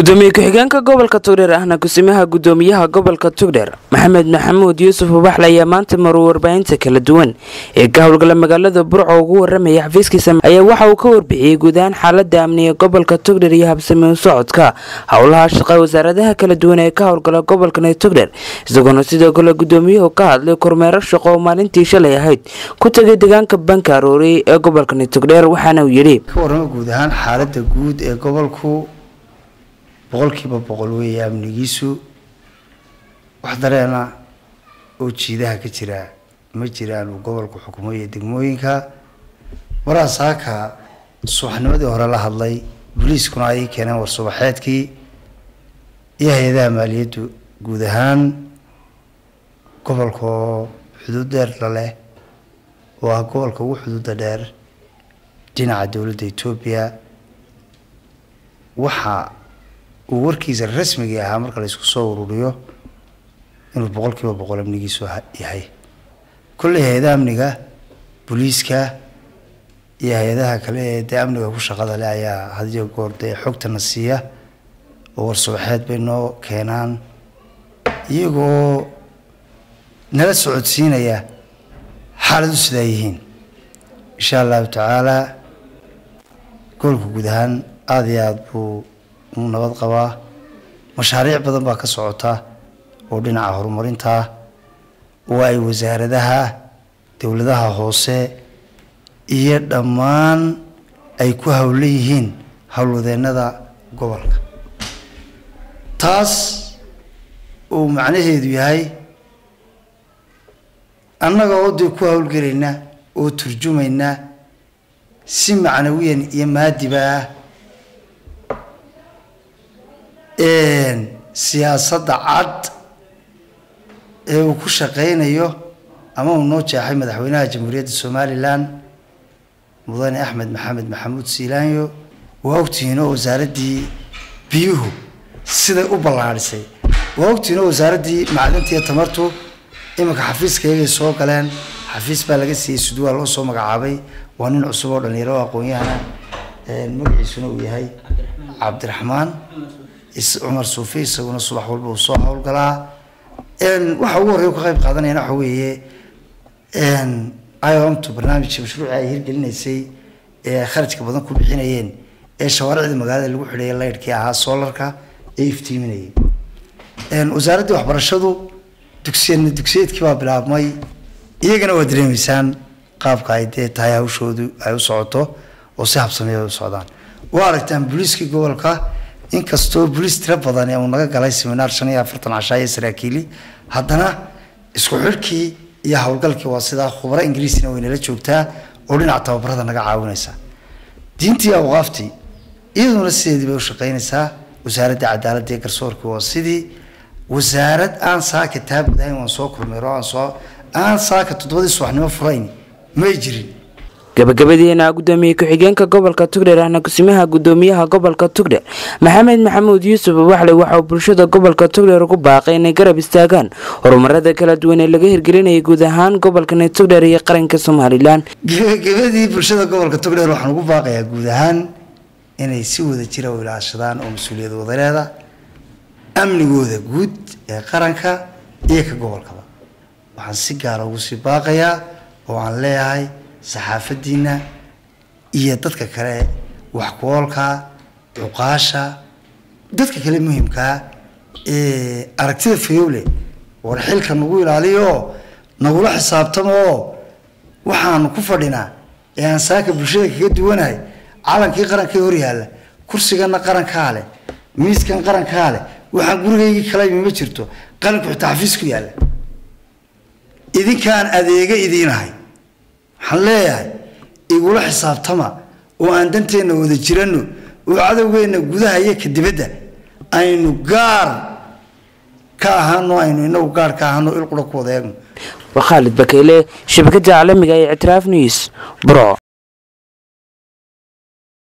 Gudoomiye ku-xigeenka gobolka Togdheer ahna kusimaha gudoomiyaha gobolka Togdheer Maxamed Maxamuud Yuusuf Ubaxle ayaa maanta maruu warbaahinta kala duwan ee ka howlgala magaalada Burco ugu waramaya xafiiskiisa ayaa waxa uu ka warbixiyey guud ahaan xaalada amniga gobolka Togdheer iyo habsami u socodka howlaha shaqa wasaaradaha kala duwan ee ka howlgala gobolkan Togdheer, isagoona sidoo kale gudoomiyuhu ka hadlay kormeero shaqo oo maalintii shalay ahayd ku tagay deegaanka Banka Aroori ee gobolkan Togdheer. Waxaana uu yidhi: Ka warramo guud ahaan xaaladda guud ee gobolku 100% weeye amnigiisu. Wax dareena oo jiidaha ka jira ma jiraan uu gobolku xukumo iyo degmooyinka. Maraa saaka subaxnimadii hore la hadlay booliiskuna ay keeneen war subaxeedkii iyo hay-adaha maaliyaddu. Guud ahaan gobolka oo xuduud dheer la leh, oo ah gobolka ugu xuduudda dheer dhinaca dowladda Etoobiya, waxa uu warkiisa rasmigii ahaa marka la isku soo ururiyo inuu 100% amnigiisu yahay. Kolley hay-adaha amniga, booliiska iyo hay-adaha kale ee dee amniga ku shaqada leh ayaa hadiyo goor dee xogtana siiya oo war subaxeed bay noo keenaan, iyagoo nala socodsiinaya xaaladu sidaa yihiin. Insha Allahu tacaala gobolka guud ahaan aada iyo aada buu u nabad qabaa. Mashaariic badan baa ka socota oo dhinaca horumarinta oo ay wasaaradaha, dowladaha hoose iyo dhammaan ay ku howlan yihiin howlwadeennada gobolka, taas uu macnaheedu yahay annaga oo dee ku howlgelayna oo turjumayna si macnawiyan iyo maadiba ah siyaasadda cad ee uu ku shaqeynayo ama uu noo jeexay madaxweynaha Jamhuuriyadda Somaliland, Mudane Axmed Maxamed Maxamuud Siilaanyo. Waa ogtihiin oo wasaaraddii biyuhu siday u ballaadhisay, waa ogtihiin oo wasaaraddii macdanta iyo tamartu iminka xafiiskayagay soo galeen, xafiis baa laga siiyey, sudwaa loo soo magacaabay. Waa nin cusub oo dhalinyaro oo aqoon-yahana, magaciisuna uu yahay Cabdiraxmaan Cumar Suufi. Isaguna subax walba uu soo howlgalaa. Waxa ugu horreya ka qayb qaadanayana waxa weeye IOMtu barnaamijka mashruuci ay hirgelinaysay ee kharajka badan ku bixinayeen ee shawaaricda magaalada lagu xidhayay laydhkii ahaa soolarka ee iftiiminayay. Wasaaraddii waxbarashadu dugsiyana dugsiyeedkii baa bilaabmay, iyagana waa dareemeysaan qaabka ay dee tahay hawshoodu ay u socoto oo si habsameeya ay u socdaan. Waa aragtaan booliiskii gobolka, inkastoo booliis tiro badan ee uu naga galay seminaar 45 cashaa iyo saraakiili, haddana isku xidhkii iyo howlgalkii waa sidaa. Khubaro Ingiriisina way nala joogtaa oo dhinaca tababarada naga caawinaysa. Diintii awqaaftii iyaduna sideedii bay u shaqeynaysaa. Wasaaradda cadaaladda iyo garsoorkii waa sidii. Wasaarad aan saaka taabudahayn waan soo kormeero aan soo aan saaka 7dii subaxnimo furayn may jirin. Gabagabadiina gudoomiye ku-xigeenka gobolka Togdheer ahna kusimaha gudoomiyaha gobolka Togdheer Maxamed Maxamuud Yuusuf Ubaxle waxa uu bulshada gobolka Togdheer ugu baaqay inay garab istaagaan horumarada kala duwan ee laga hirgelinayay guud ahaan gobolkan Togdheer iyo qaranka Somalilan. Gabagabadii, bulshada gobolka Togdheer waxaan ugu baaqayaa guud ahaan inay si wada jira u ilaashadaan oo mas-uuliyad wadareeda amnigooda guud ee qaranka iyo ka gobolkaba. Waxaan si gaara ugu sii baaqayaa oo aan leeyahay saxaafadiina iyo dadka kale wax ku-oolka, cuqaasha, dadka kale muhimkaa ee aragtida fayowle, war xilka nagu ilaaliyo oo nagula xisaabtamo oo waxaanu ku fadhinaa ee aan saaka bulshada kaga duwanahay calankii qarankii hor yaalla, kursigana qarankaa leh, miiskan qarankaa leh, waxaan gurigaygii kala imi ma jirto, qaranku xitaa xafiis ku yaalla, idinkaan adeega idiinahay. Waxaan leeyahay igula xisaabtama oo aan danteenna wada jirano oo cadowgeenna gudaha iyo ka dibadda aynu gaar ka ahaano, aynu inagu gaar ka ahaano, il qura ku wada eegno. Waa Khaalid Bakeyle, shabakada caalamiga ee Ictiraaf News, Burco.